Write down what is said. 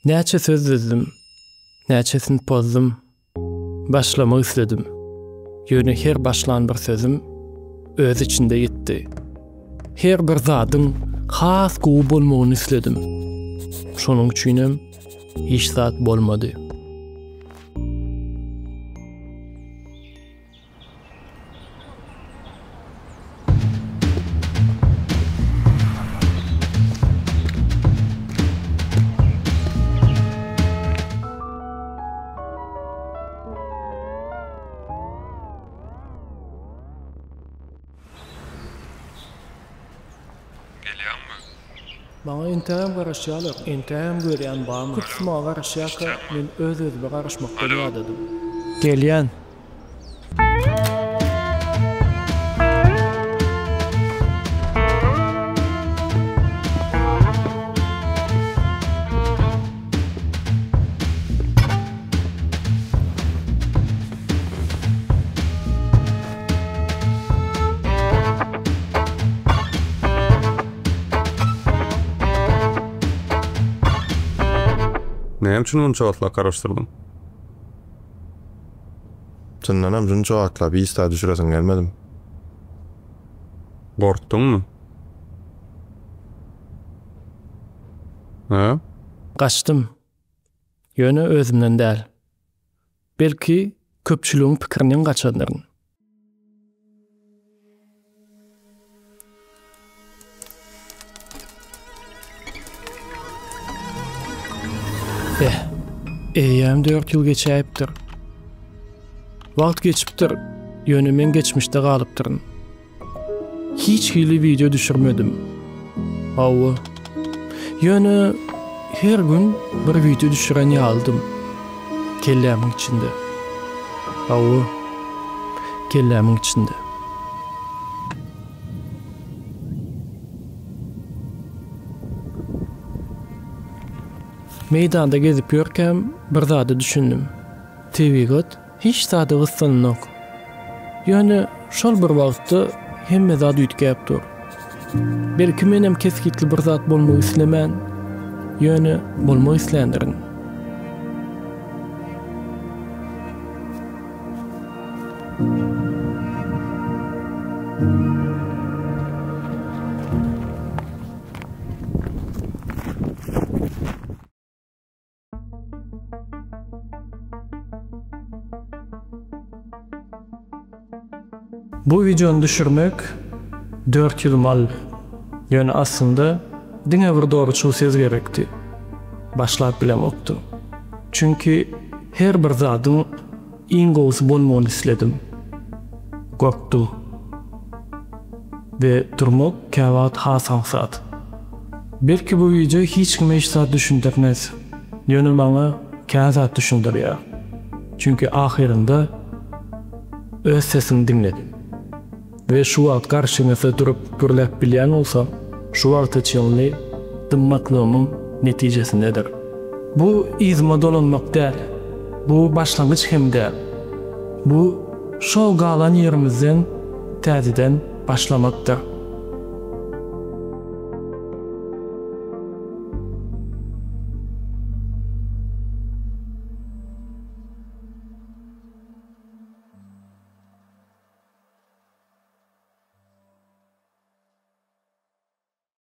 Näçe söz düzdüm, näçesini pozdum. Başlamak isledim. Ýöne her başlan bir sözüm öz içinde ýitdi. Her bir zadyň has gowy bolmagyny isledim. Şonuň üçinem hiç zat bolmady. Gelýäňmi? Maňa entägem garaşýarlar, entägem görýän barmy? Köpüsi maňa garaşýarka, men öz-özüme garaşmakdan ýadadym. Gelýän. Näme üçin munça wagtlap garaşdyrdyň? Çyndanam şunça wagtlap hiç zat düşüresim gelmedim. Gorkduňmy? Hä? Gaçdym. Ýöne özümden däl. Belki, köpçüligiň pikirinden gaçandyryn. Eh, eýýäm dört ýyl geçäýipdir. Wagt geçipdir, ýöne men geçmişde galypdyryn. Hiç hili wideo düşürmedim. Hawa. Ýöne her gün bir wideo düşüren ýalydym. Kellämiň içinde. Hawa. Kellämiň içinde. Meýdanda gezip ýörkäm bir zada düşündim. Tebigat hiç zada gyssananok. Ýöne şol bir wagtda hemme zat üýtgäp dur. Belki menem kesgitli bir zat bolmak islemän, ýöne bolmak isländirin. Bu wideony düşürmek dört ýylym aldy. Ýöne aslynda diňe bir dogruçyl söz gerekdi. Başlap bilemokdym. Çünki her bir zadyň iň gowusy bolmagyny isledim. Gorkdum. We durmak käwagt has aňsat. Belki bu wideo hiç kime hiç zat düşündirmez. Ýöne maňa kän zat düşündirýär. Çünki ahyrynda öz sesimi diňledim. We şu wagt garşyňyzda durup gürläp bilýän bolsam, şu wagta çenli dymmaklygymyň netijesindedir. Bu yzyma dolanmak däl. Bu başlangyç hem däl. Bu şol galan ýerimizden täzeden başlamakdyr.